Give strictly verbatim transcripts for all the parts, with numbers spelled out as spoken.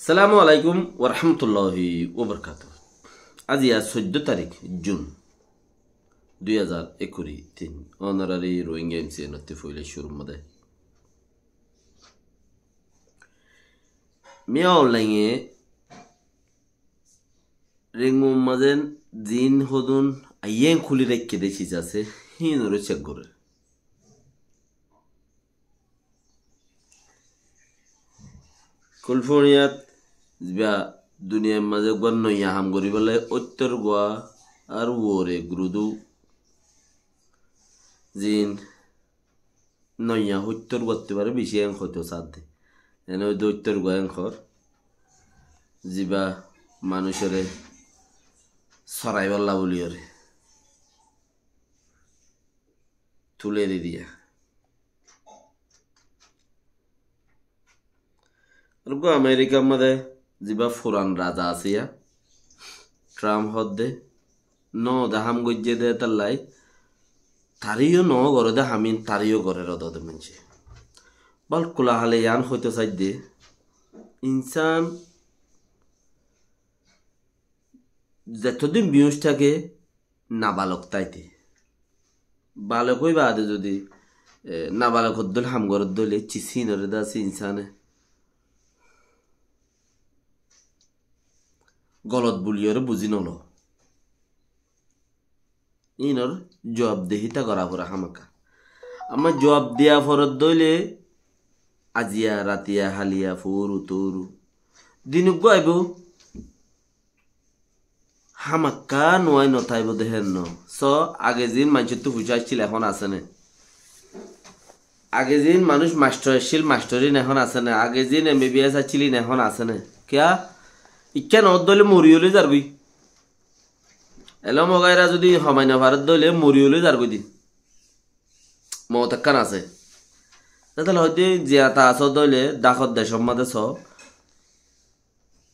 Assalamu alaikum warahmatulláhi wabarakátuhu. Aijja soiddó tarík Jun, dui házar ekkuri tin. Ónorari Rohingya M C N ottú foila cúrur mazé Miya online e Rengum mazé ziín hodún aiyén kúli raikké dé ciz asé, híinoré cek gorér. Californiat ziba duniyair mazé uggúa noiya ham goríbolla óittor gua ar uore gurudu ziín noiya óittor guattú baré bicí enk hoitó saádde. Ene óide óittor gua enk hor, ziba manúicoré soraibólla bóliyoré tulé di diya. Ar uggúa Amerikar mazé ziba furan raza asé yá, Trump hoódde, noó de ham goijjé dé tallai, taré yó noó goré dé ham ín taré yó gorér odde maincé. Bálkula hale yián hoitó saidde, insán zetodin biúñc táke, nabalok táite. Balok ói baade zodi, e, nabalok oddúl ham gorédde óile, cis híinoré dé asé insáne golot buliyoré buzí nolo. Híinor juab dehíta gorá foré hámakka. Ammá juab diya foredde óile aziya, ratiya, haliya, fooru, tooru, din uggúa aibó. Hámakka nuwái notáibo dé héen noó. Só, age ziín maincóttu fuicá accíl, ehón asé né? Age ziín manúic mastor accíl, mastorín ehón asé né? Age ziín M B B S accíl, ín ehón asé né? Kiyá? Ikká noódde óile mori óli zargói. Elóm ogaira zodi homai nofaredde óile mori óli zargói dé. Moot ekkán asé. Tétale hoiddé ziyata asó dóile dákot decór mazé só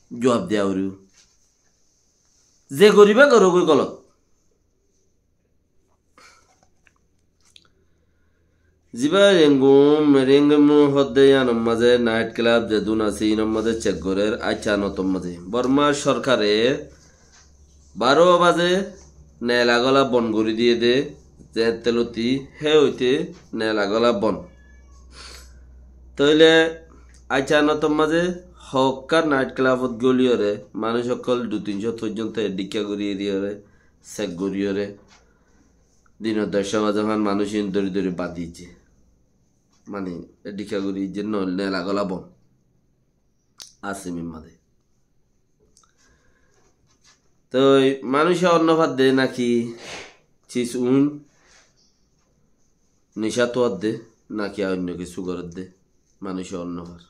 juab diya foribó. Ze goríba gorógoi golot. Ziba Rengum, Rengum hoódde yíanor mazé night club zedún asé, yínor mazé cek gorér, aiccá notor mazé. Bormar sorkare baró bazé nela gola bon gorí diyé dé, zeéñtte loti hé óite nela gola bon. Tóile aiccá notor mazé hoókka night clubot góliyoré manúic ókkol dui tin cót foijjonto eddhíkka gorí eriyóre, sek goríyoré, dinor doccá bazé fán manúic ín dóri dóri bañdí diyé. Mani, eddhíkka gorí diyé, no, nela gola bon. Asimir mazé. Toi manúice onnó fadde náki cis uin nicá tuadde náki oinno kessú goredde manúice onnó far.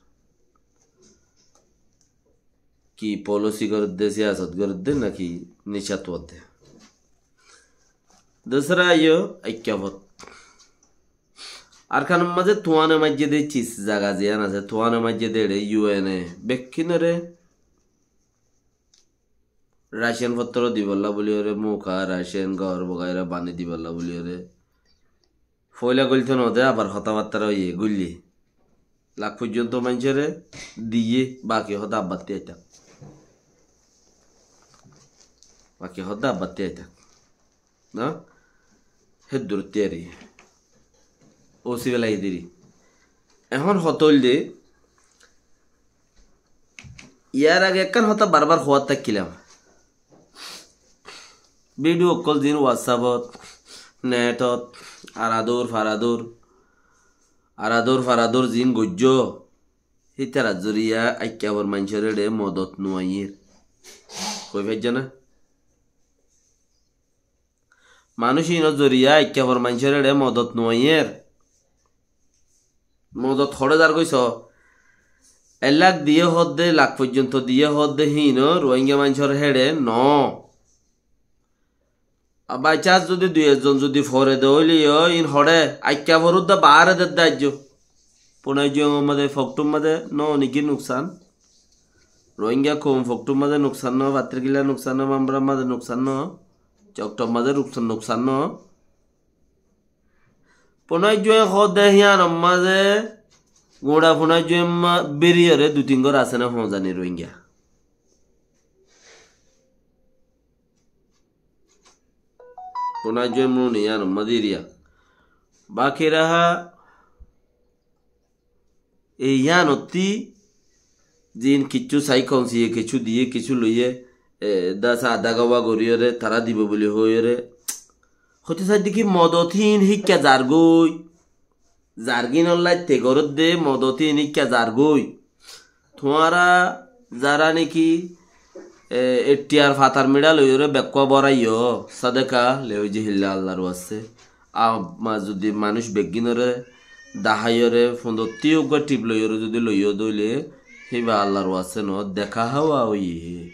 Ki polisi goredde, siyasot goredde náki nicá tuadde. Dusra aiyó, aikká fot. Arkanor mazé tuáne maijjé dé cis zaga ziyán asé, tuáne maijjé dé eçé U N e bekkúnore racen fottor dibolla buli ore, muka, racen, gór bogaira bani dibolla buli ore. Foila goilto no de, abar hotábattara oiye, goille. Lak foijjonto maincóre diye, baki hoda abbatti aitak. Baki hoda abbatti aitak. Na? Héddur tiyari. Ósi belai diri. Ehón hotá óilde, yar age ekkán hotá barbar hoóat tákkilam. Bidiyo ókkol zin WhatsApp ot, net ot, aradur faradur, aradur faradur zin goijjó, hítarar zoriya aikkafor maincór eçé modot nuaiyér. Koi faijjó na? Manúic inor zoriya aikkafor maincór eçé modot nuaiyér. Modot hoçé zargói so. Ek lak diye hoódde, lak foijjonto diye hoódde híin o Rohingya maincór héçe noó. Ar by chance zodi dui ekzon zodi fore de óile yó, in hoçé aikkafor udda baáre dedde aijjó. Punai juemor mazé, foktur mazé noó niki nuksan. Rohingya koum foktur mazé nuksan noó, Patrikilla nuksan noó, Bambara mazé nuksan noó, Coktor mazé nuksan, nuksan noó. Punai jué hoódde híyanor mazé Guñça funaijjúa emma bériyore dui tin gór asé né hoóñzani Rohingya. Funaijjúa emma niyán emma diriya. Báki raha e yíanottí ziín kiccú saikon siyé, kiccú diyé, kiccú loiyé, e, dasa daga wa goríyoré, tará dibou buli hoóiyoré. Hoitó saidde ki modot híin híkka zargói. Zargínollá itte goródde modot híin híkka zargói. Tuáñra zará néki, e, ettiyar fatar miçá loiyóre bekkúa boráiyo, sádaka, leói zehílla Allar wassé. Amma zudi manúic beggínoré daháiyoré, fundottí uggúa thip loiyóre zudi loiyó dóile, híba Allar wassé noó, deká háwa óiye.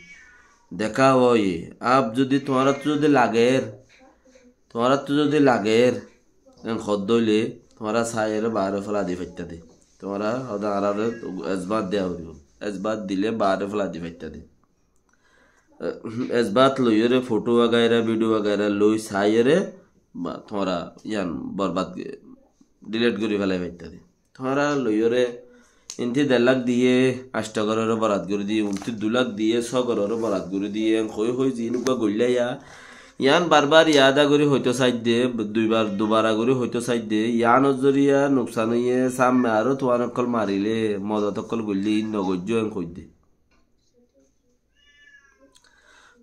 Deká háwa óiye. Añár zudi tuáñrattú zudi lager, tuáñrattú zudi lager, en hoódde óile, tuáñra saiyóre baáre félai di faittá de. Tuáñra hoóde añáráre esbat diya foribó. Esbat dile baáre félai di faittá de. Esbat loiyóre foto wagaira, vidio wagaira loi saiyóre, ba, tuáñra yián borbad, delete gorí félai faittá de. Tuáñra loiyóre, intí der lak diyé, añctá góroré borat gorí diyé, untí dui lak diyé, só góroré borat gorí diyé, en hoói hoói ziín uggúa goillá ya. Yián barbar yada gorí hoitó saidde, duibar, dubara gorí hoitó saidde, yiánor zoriya nuksan óiye, samme aró tuáñr ókkol marilé, modot ókkol goillé, iín nogoijjó en hoóidde.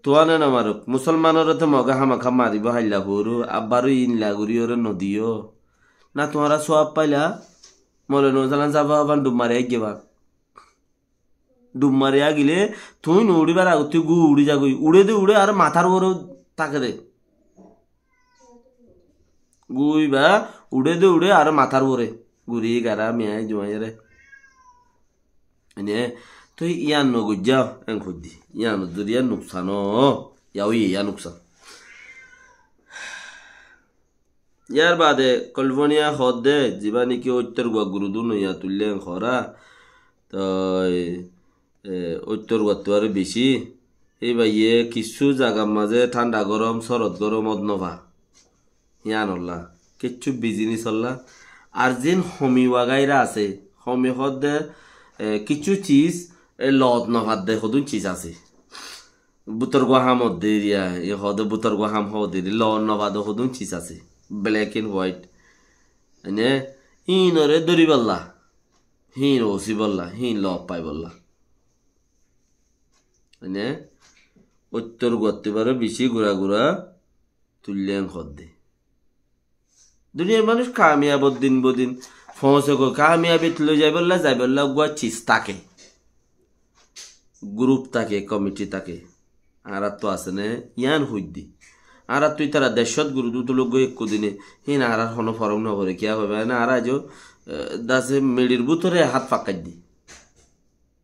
Tuáñre nomaruk, musolmanoré to Moge hámaká maribó, háilla fuorú, abbaró iín lagoríyoré nodiyó. Na tuáñra suab faila, Mole Nuzalan sáb háfan dub mari aigge ba. Dub mari agile, tuñí nouçíbar agottí gúu uçí zagói. Uçé de uçé aró matár uore táke de. Gúu íba uçé de uçé aró matár uore. Guri, gara, miyai, juaiyóre. Ene, toi yián nogoijjá, en hoiddé. Yián zoriya nuksan ó. Ya óiye, ya nuksan. Yar baade California hoódde, zibá néki óittor gua gurudú noiya tuillé en hoóra. Toi, e, óittor guattú aró bicí. Híbaye kissú zagar mazé thánda gorom, sórot gorom ód nofa. Yíanolla, kiccú bizinisolla. Ar ziín homi wagaira asé, homi hoódde, e, kiccú cis, e, loot nofadde hodún cis asé. Bútor gua ham hoódde eriya, e hoóde bútor gua ham hoóde eri, loot nofadde hodún cis asé. Black and white. Ene, híinoré dóribolla, híin osíbolla, híin loot faibolla. Ene, óittor guattú baró bicí gura gura tuillé en hoódde. Duniyar manúic kamiyabor din bodin foóñse goi, kamiyabit loi zaibolla, zaibolla uggúa cis táke. Gurúp táke, komiti táke. Añárattú asé né, yián hoiddé. Añárattú ítara deccót gurudú tulók goi ekku dine, híin añárár honó forók noforé, kiyá hoibá né, añára aijó, e, dase meçir bútore hát fakkaidde.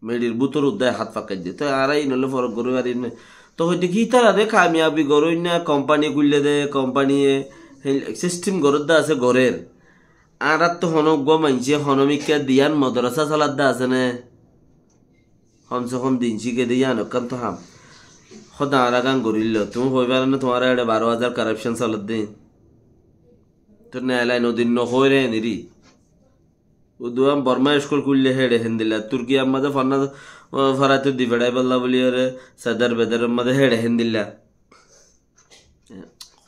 Meçir bútor uddá hát fakkaidde. Toi añára iínolla forók gorí farir né. Toi hoiddé ki, ítararé kamiyabi goróinna, kompani kúille de, kompaniye, he, sistim goródde asé gorér. Añáráttu honó uggúa maincé, honó mikká diyán modorasá soladde asé né? Hom se hom din cíke de yían ekkán to ham. Hóde añára gán goríllo. Tuñí hoói faro né tuáñra eçe baró házar korapcon soledde. Toi neelai nodin nohoóire eniri. Uduwán Bormá iskul kúille héçe héndilla. Turkiyar mazé fonná, o, foraitó di feçáibolla bóliyoré, sedar bedar mazé héçe héndilla.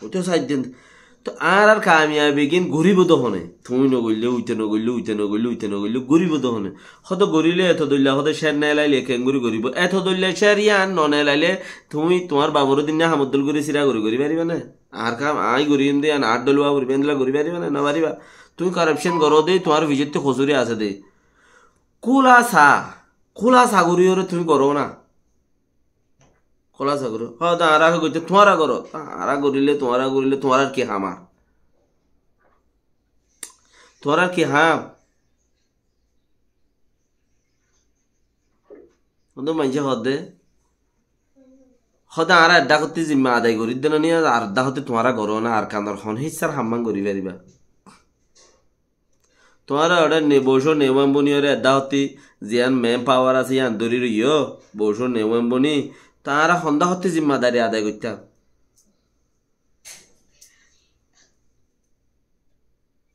Hoitó saidde. Toi añárar kamiyabigín goríbo de hone? Tuñí nogoillé, uite nogoillé, uite nogoillé, uite nogoillé, goríbo de hone? Hóde goríle eto dóilla, hóde cér neelaile keéngorí goríbo? Eto dóilla cér yían noneelaile tuñí tuáñr baforé dinna ham uddól gorí sira gorí gorí faribá né? Añár kam aññí goríyum de yían añár dóilla goríba, endilla gorí faribá né? Nofaribá. Tuñí korapcon goró de, tuáñr fisótti kosúri asé de. Kúlasa, kúlasa goríyoré tuñí goró na. Kúlasa gorí. Hóde añára hé goittó tuáñra goró. Añára goríle, tuáñra goríle, tuáñrar ki ham ar? Tuáñrar ki ham? Hóde maincé hóde. Hóde añára edda hottí zimma adai gorí de no ni, ar edda hottí tuáñra goró na, Arkanor hon híssar hamman gorí faribá. Tuáñra óre ne boucó ne wembuni óre edda hottí ziyán men pawar asé yían dóri roiyó, boucó ne wembuni, tuáñra honda hottí zimmadari adai goittám.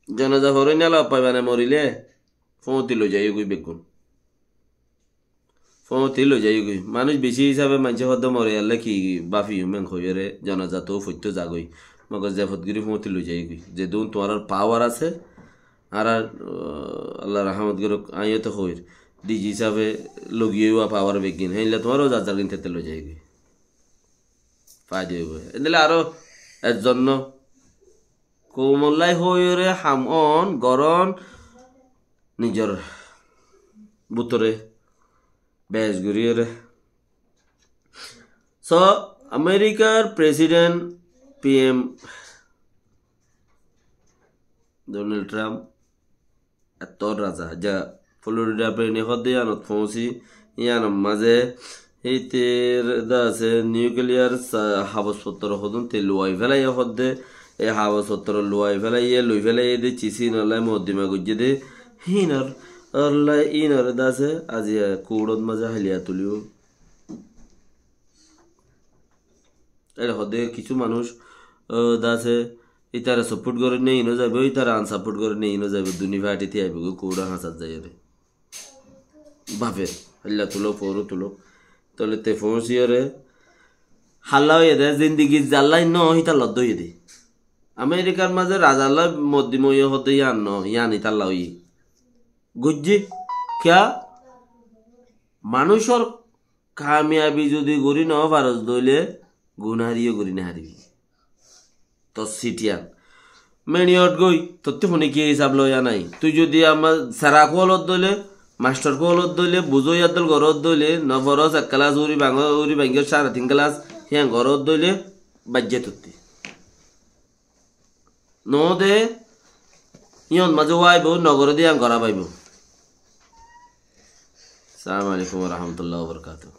Jonaza foróinna loot faibá né morilé? Fóñti loizaiyógoi beggún. Fóñti loizaiyógoi. Manúic bicí hísabe maincé hoódde more, Allah ki báfi yúmen hoiyóre, jonaza tou foittó zagói. Mogor zefot gorí fóñti loizaiyógoi. Zedún tuáñrar pawar asé, añárar, uh, Allah rahámot gorók, aññí yó to hoóir. Diji hísabe logiyói wá pawar beggín. Héinla tuáñrou zar zar gín tete loizaiyógoi. Faida óibo. Endilla aró ezzon no. Koumollá hoiyóre ham on gorón nizor bútore bes goríyore. So, Amerikar president P M Donald Trump ettór raza, za Florida plane hoódde yíanot foóñsi, yíanor mazé híter de asé nuclear sa-, habos fottor hodún te luwai félaiye hoódde, e habos fottor luwai félaiye, loi félaiye de cisi nollai moddima goijjé de, hínor, ollai hínor de asé, aziya kuurot mazé haliya tulibo. Ere hoódde kissú manúic, ó, de asé, ítare support gorér né, iín ó zaibo, ítare unsuport gorér né, iín ó zaibo, duní party tiyaibo goi, kuura hañsat zaiyóre. Bafer, háilla tulók, foóru tulók. Tóile te foóñsiyóre, hálla óiye de, zindigi zallá no, hítalla ódde óiye de. Amerikar mazé razallá moddima óiye hoódde yían no, yían ítalla óiye. Goijjé, kiyá? Manúicor kamiyabi zodi gorí no faros dóile, gunári yó gorí no faribi. Tor sithiyan. Meñiyot goi, tottí hone ki hísab loiya nái. Tui zodi amma sera kuwalot dóile, mastor kuwalot dóile, buzó yaddol gorot dóile, no foros ek kelas uri bangó, uri bangó sare tin kelas, híyan gorot dóile, baijjé tottí. Noóde, yíanot mazé wáibo, nogoré de yían gorá faibo. Assalamu alaikum wa rahmatullahi wa barakatuhu.